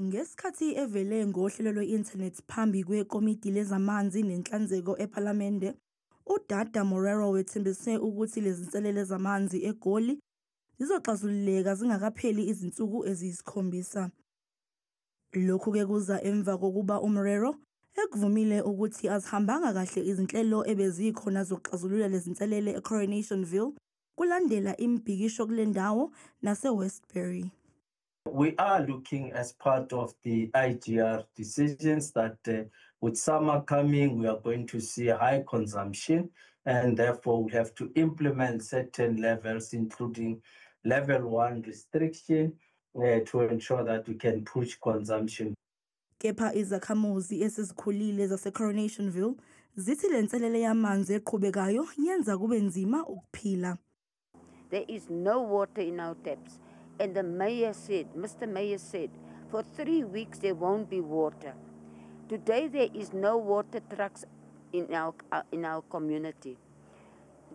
Ngesikhathi evele ngohlelo lwe-inthanethi phambi kweKomidi Lezamanzi Nenhlanzeko ePhalamende, uDada Morero wethembise ukuthi lezinselele zamanzi eGoli zizoxazululeka zingakapheli izinsuku eziyisikhombisa. Lokhu-ke kuza emva kokuba uMorero ekuvumile ukuthi azihambanga kahle izinhlelo ebezikhona zokuxazulula lezinselele eCoronationville kulandela imibhikisho kule ndawo nase-Westbury. We are looking as part of the IGR decisions that with summer coming, we are going to see high consumption, and therefore we have to implement certain levels, including level 1 restriction, to ensure that we can push consumption. Kepha izakhamuzi esezikhulile zase-Coronationville zithi le nselele yamanzi eqhubekayo yenza kube nzima ukuphila. There is no water in our taps. And the mayor said, Mr. Mayor said, for 3 weeks there won't be water. Today there is no water trucks in our community.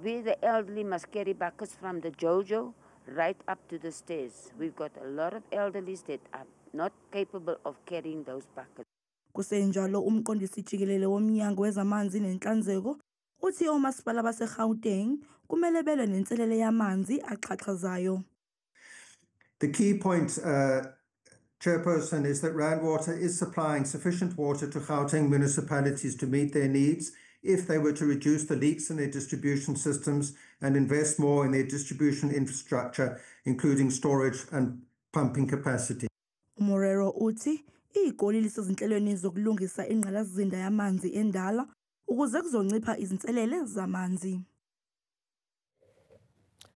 We, the elderly, must carry buckets from the Jojo right up to the stairs. We've got a lot of elderlies that are not capable of carrying those buckets. Kusenjalo, umqondisi jikelele womnyango wezamanzi nenhlanzeko uthi omasipala baseGauteng kumele belwe nenselele yamanzi axhaxhazayo. The key point, Chairperson, is that Rand Water is supplying sufficient water to Gauteng municipalities to meet their needs if they were to reduce the leaks in their distribution systems and invest more in their distribution infrastructure, including storage and pumping capacity. UMorero uthi iGoli lisezinhlelweni zokulungisa ingqalasizinda yamanzi endala ukuze kuzoncipha izinselele zamanzi.